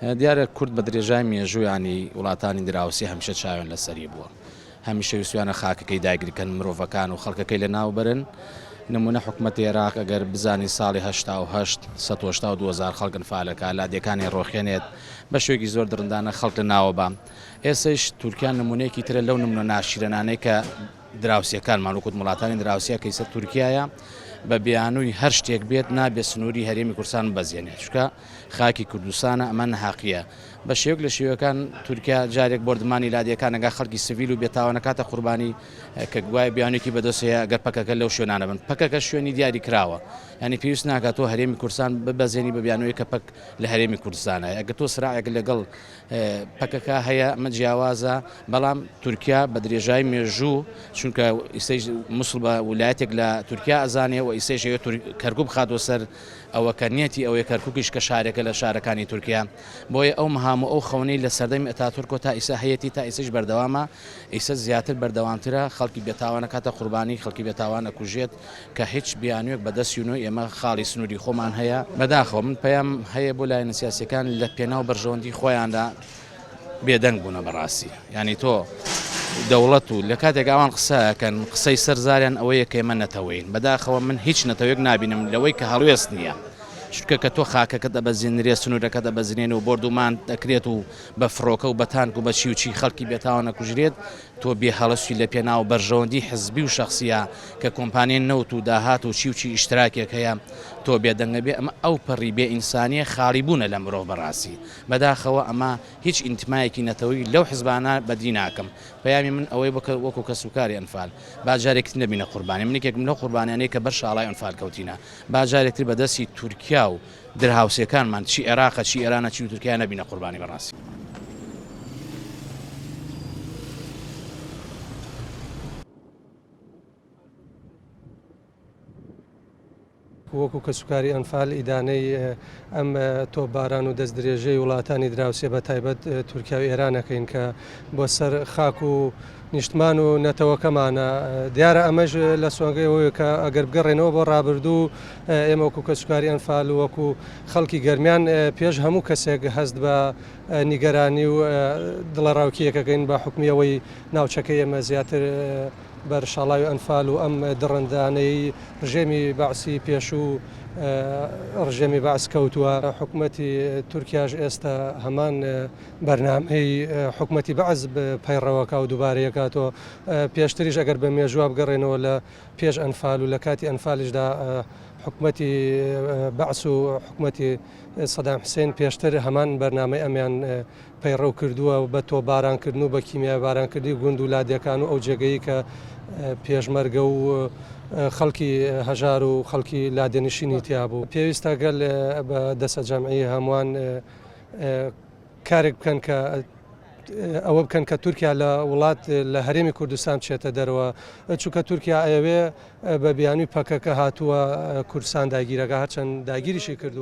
دیارە کورد بە درێژای مێژوو یانی وڵاتانی دراوسێ هەمیشە چاویان لەسەری بووە. هەمیشە ویستویانە خاکەکەی داگیرکەن مرۆڤەکان و خەڵکەکەی لەناو بەرن. نمونە حکومەتی عێراق ئەگەر بزانی ساڵی 88 182 هەزار خەڵک ئەنفالەکا لادێکانی ڕۆخێنێت بە شێوەیەکی زۆر دڕندانە خەڵک لەناوە با. ئێسەیش تورکیا نمونەیەکی ترە لەو نمونە ناشیرەنانەی کە دراوسێکانمان وەکوت وڵاتانی دراوسێ کە ئیسە تورکیایە بە بیانووی هەر شتێک بێت نابێت سنووری هەرێمی کوردستان ببەزێنێت چونکە خاکی کوردستانە ئەمە نەهاقیە بە شێوەک لە شێوەکان تورکیا جارێک بۆردمانی لادێکان ئەگا خەڵکی سڤیل و بێتاوانە کاتە قوربانی کە گوایە بیانوویەکی بەدەست هەیە ئەگەر پەکەکە لەو شوێنانە بن پەکەکە شوێنی دیاری کراوە یعنی پێویست ناکات تۆ هەرێمی کوردستان ببەزێنی بە بیانووی کە پەک لە هەرێمی کوردستانە ئەگەر تۆ سراعێک لەگەڵ پەکەکە هەیە ئەمە جیاوازە بەڵام تورکیا بە درێژای مێژوو چونکە ئیسەیش موسڵ بە ولایەتێک لە تورکیا ئەزانێ و ئیسەیش ئەوێ کەرکوک بخاتەوە سەر ئەوە کە نیەتی ئەوەیە کەرکوکیش کە شارێکە لە شارەکانی تورکیا بۆیە ئەو مەهام و ئەو خەونەی لە سەردەمی ئەتاتورکۆ تا ئیسە هەیەتی تا ئیسەیش بەردەوامە ئیسە زیاتر بەردەوامترە خەڵکی بێتاوان ئەکاتە قوربانی خەڵکی بێتاوان ئەکوژێت کە هیچ بیانوێک بەدەستی نۆ ئێمە خاڵی سنووری خۆمان هەیە. بەداخەوە من پەیام هەیە بۆ لایەنە سیاسیەکان لە پێناو بەرژەوەندی خۆیاندا بێدەنگ بوونە بەڕاستی یانی تۆ دەوڵەت و لە کاتێک ئەوان قسە ئەکەن قسەی سەر زاریان ئەوەیە کە ئێمە نەتەوەین بەداخەوە من هیچ نەتەوەیەک نابینم لەوەی کە هەڵوێست نییە چونکە کە تۆ خاکەکەت ئەبەزێنرێ سنوورەکەت ئەبەزێنێن و بۆردومان دەکرێت و بە فڕۆکە و بە تانک و بە چی و چی خەڵکی بێتاوان ئەکوژرێت تۆ بێ هەڵەسی لە پێناو بەرژەوەندی حزبی و شەخسیە کە کۆمپانیای نەوت و داهات و چی و چی ئیشتراکێک هەیە تۆ بێدەنگە بێ ئەمە ئەو پەڕی بێ ئینسانیە خاڵی بوونە لە مرۆڤ بەڕاستی بەداخەوە ئەمە هیچ ئینتمایەکی نەتەوەیی لەو حزبانە بەدی ناکەم پەیامی من ئەوەیە بۆ وەکو کەسوکاری ئەنفال با جارێکی تر نەبینە قوربانی من یەکێکم لەو قوربانیانەی کە بەر شاڵای ئەنفال کەوتینە با جارێک تر بەدەستی تورکیا و درهاوسێکانمان چی عێراقە چی ئێرانە چی تورکیا نەبینە قوربانی بەڕاستی. وەکو کەسوکاری ئەنفال ئیدانەی ئەم تۆپباران و دەستدرێژیی وڵاتانی دراوسێ بە تایبەت تورکیا و ئێران ئەکەین کە بۆ سەر خاک و نیشتمان و نەتەوەکەمانە. دیارە ئەمەش لە سۆنگەی ئەوەیە کە ئەگەر بگەڕێینەوە بۆ ڕابردوو ئێمە وەکو کەسوکاری ئەنفال و وەکو خەڵکی گەرمیان پێش هەموو کەسێک هەست بە نیگەرانی و دڵەڕاوکییەک ئەکەین بە حوکمی ئەوەی ناوچەکەی ئێمە زیاتر بەر شاڵاوی ئەنفال و ئەم دڕندانەی ڕژێمی بەعسی پێشوو ڕژێمی بەعس کەوتووە. حکومەتی تورکیاش ئێستا هەمان بەرنامەی حکومەتی بەعس پەیڕەوەکا و دووبارەیەکاتەوە. پێشتریش ئەگەر بە مێژووە بگەڕێنەوە لە پێش ئەنفال و لە کاتی ئەنفالیشدا حکومەتی بەعس و حکومەتی سەدام حسێن پێشتر هەمان بەرنامەی ئەمیان پەیڕەو کردووە بە تۆپبارانکردن و بە کیمیابارانکردنی گوند و لادێکان و ئەو جێگەی کە پێشمەرگە و خەڵکی هەژار و خەڵکی لادێنشینی تیا بوو. پێویستە گەل بە دەسەجەمعی هەمووان کارێک بکەن کە ئەوە بکەن کە تورکیا لە وڵات لە هەرێمی کوردستان بچێتە دەرەوە چونکە تورکیا ئەیەوێ بە بیانوی پەکەکە هاتووە کوردستان داگیرەکە هەرچەند داگیریشی کردووە.